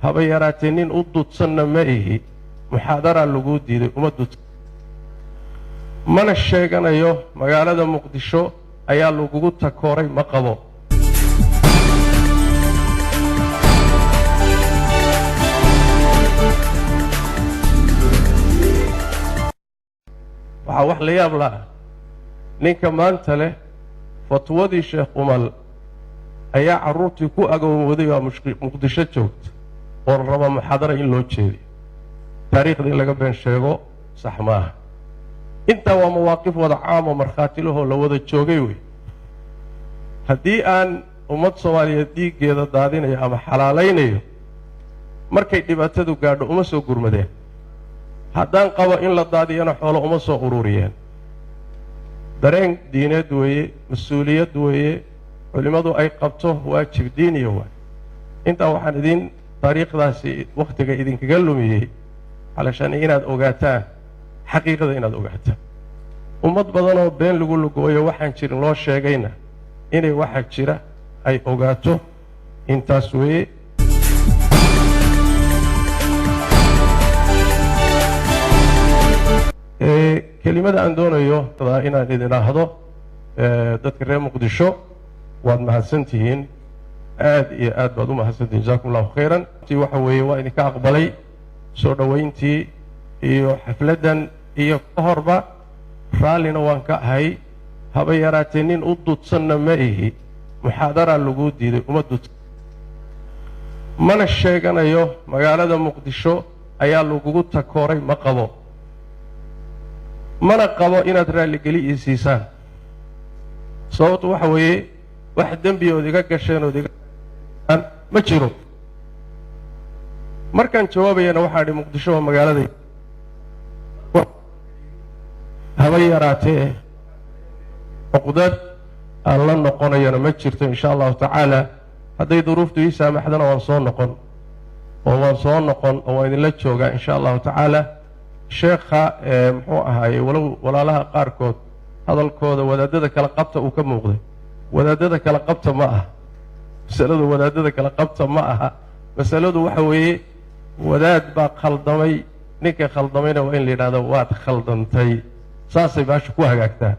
Haba yaraatee nin u dudsanna ma ihi. Muxaadaraa laguu diiday, uma dudsan, mana sheeganayo. Magaalada Muqdisho ayaa lagugu takooray ma qabo. Waxaa wax la yaab la'a ninka maanta leh fatwadii Sheekh Umal ayaa carruurtii ku agoomooday baa Muqdisho joogta oo la rabaa muxaadara in loo jeediyo. Taariikhda in laga been sheego sax maaha. Intaa waa mawaaqif wada caam oo markhaatilahoo la wada joogay wey. Haddii aan ummad Soomaaliyeed dhiiggeeda daadinayo ama xalaalaynayo, markay dhibaatadu gaadho uma soo gurmadeen. Haddaan qabo in la daadiyana, xoolo uma soo ururiyeen. Dareen diineed weeye, mas-uuliyad weeye culimmadu ay qabto, waajib diiniya waay. Intaa waxaan idin taariikhdaasi wakhtiga idinkaga lumiyey calashaan inaad ogaataan xaqiiqada, inaad ogaataan ummad badanoo been lagu lugooyo, waxaan jirin loo sheegayna, inay waxa jira ay ogaato. Intaas weeye. Kelimada aan doonayo inaan idin idhaahdo, dadka reer Muqdisho, waad mahadsantihiin, aad iyo aad baad u mahadsantihiin. Jazakum Allahu khayran. Ti waxa weeye waa idinka aqbalay soo dhowayntii iyo xafladdan iyo ka horba, raallina waan ka ahay. Haba yaraatee nin u dudsanna ma ihi. Muxaadaraa laguu diiday, uma dudsan, mana sheeganayo. Magaalada Muqdisho ayaa lagugu takooray ma qabo, mana qabo inaad raalligeli ii siisaan. Sababtu waxa weeye wax dembi ood iga gasheen ood iga ma jiro. Markaan jawaabayana waxaa idhi Muqdisho waa magaalada. Haba yaraatee cuqdad aan la noqonayona ma jirto, insha Allahu tacaala. Hadday duruuftu ii saamaxdana waan soo noqon oo waan soo noqon oo waan idinla joogaa, insha Allahu tacaala. Sheekha muxuu ahaaye, walow walaalaha qaarkood hadalkooda wadaadada kala qabta uu ka muuqday, wadaadada kala qabta ma aha masaladu. Wadaadada kala qabta ma aha masaladu. Waxa weeye wadaad baa khaldamay, ninka khaldamayna waa in la yidhahdo waad khaldantay. Saasay baasha ku hagaagtaa.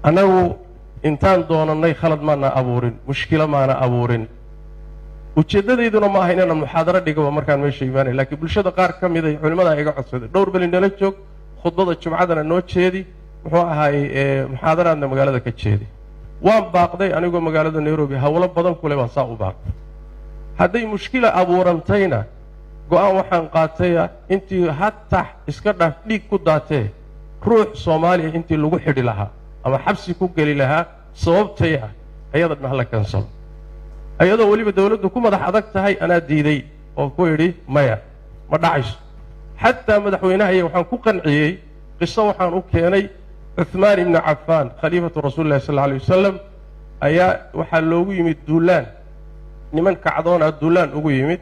Annagu intaan doonannay khalad maana abuurin, mushkilo maana abuurin. Ujeeddadayduna ma aha inaanan muxaadaro dhigaba markaan meesha imaanay, laakiin bulshada qaar ka mid ay culimmadaa iga codsaday: dhowr beli nala joog, khudbada jumcadana noo jeedi, muxuu ahaayey, muxaadaraadna magaalada ka jeedi. Waan baaqday anigoo magaalada Nairobi hawlo badan kule baan saa u baaqday. Hadday mushkila abuurantayna, go-aan waxaan qaataya intii hatax iska dhaaf dhiig ku daatee, ruux Soomaaliya intii lagu xidhi lahaa ama xabsi ku geli lahaa sababtay ah, ayada dhan hala kansalo. Ayadoo weliba dawladdu ku madax adag tahay, anaa diiday oo ku idhi maya, ma dhacayso. Xataa madaxweynaha waxaan ku qanciyey qiso waxaan u keenay Cuhmaan ibni Cafaan, khaliifatu Rasuuli llahi sal alla alay wasalam, ayaa waxaa loogu yimid duulaan. Niman kacdoona duulaan ugu yimid,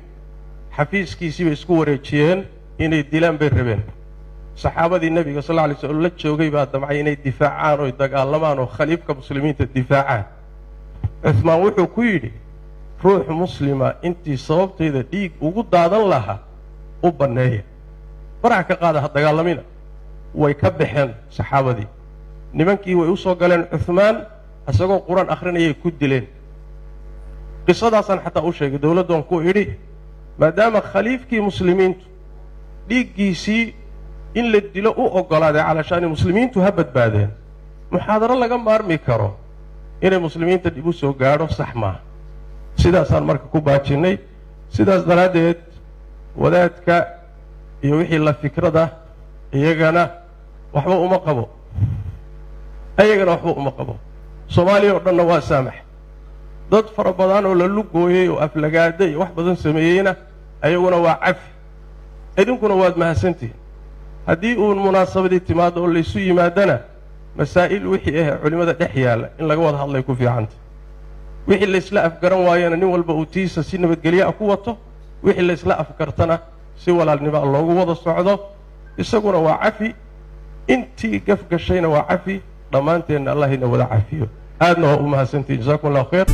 xafiiskiisii bay isku wareejiyeen, inay dilaan bay rabeen. Saxaabadii Nebiga sal alla alay slam la joogay baa damcay inay difaacaan oy dagaalamaan oo khaliifka muslimiinta difaacaan. Cuhmaan wuxuu ku yidhi: ruux muslima intii sababtayda dhiig ugu daadan lahaa, u banneeya, farax ka qaada, ha dagaalamina. Way ka baxeen saxaabadii. Nimankii way u soo galeen Cuhmaan isagoo Qur-aan akhrinayay ku dileen. Qisadaasaan xataa u sheegay dawladdoon ku idhi: maadaama khaliifkii muslimiintu dhiiggiisii in la dilo u oggolaaday calashaani muslimiintu ha badbaadeen, muxaadaro laga maarmi karo inay muslimiinta dhib u soo gaadho sax maaha. Sidaasaan marka ku baajinnay. Sidaas daraaddeed wadaadka iyo wixii la fikrada iyagana waxba uma qabo, ayagana waxba uma qabo. Soomaaliya oo dhanna waa saamax. Dad fara badan oo la lugooyey oo aflagaaday iyo wax badan sameeyeyna ayaguna waa cafi. Idinkuna waad mahadsantihin. Haddii uun munaasabadii timaado oo laysu yimaadana, masaa'il wixii ah culimmada dhex yaalla in laga wada hadlay ku fiicanta. Wixii laysla afgaran waayana, nin walba uu tiisa si nabadgelye ah ku wato. Wixii laysla afgartana, si walaalnimo loogu wada socdo. Isaguna waa cafi, intii gaf gashayna waa cafi. Dhammaanteenna Allah ina wada cafiyo. Aadna waa u mahadsantihin. Jazakum Allahu khayr.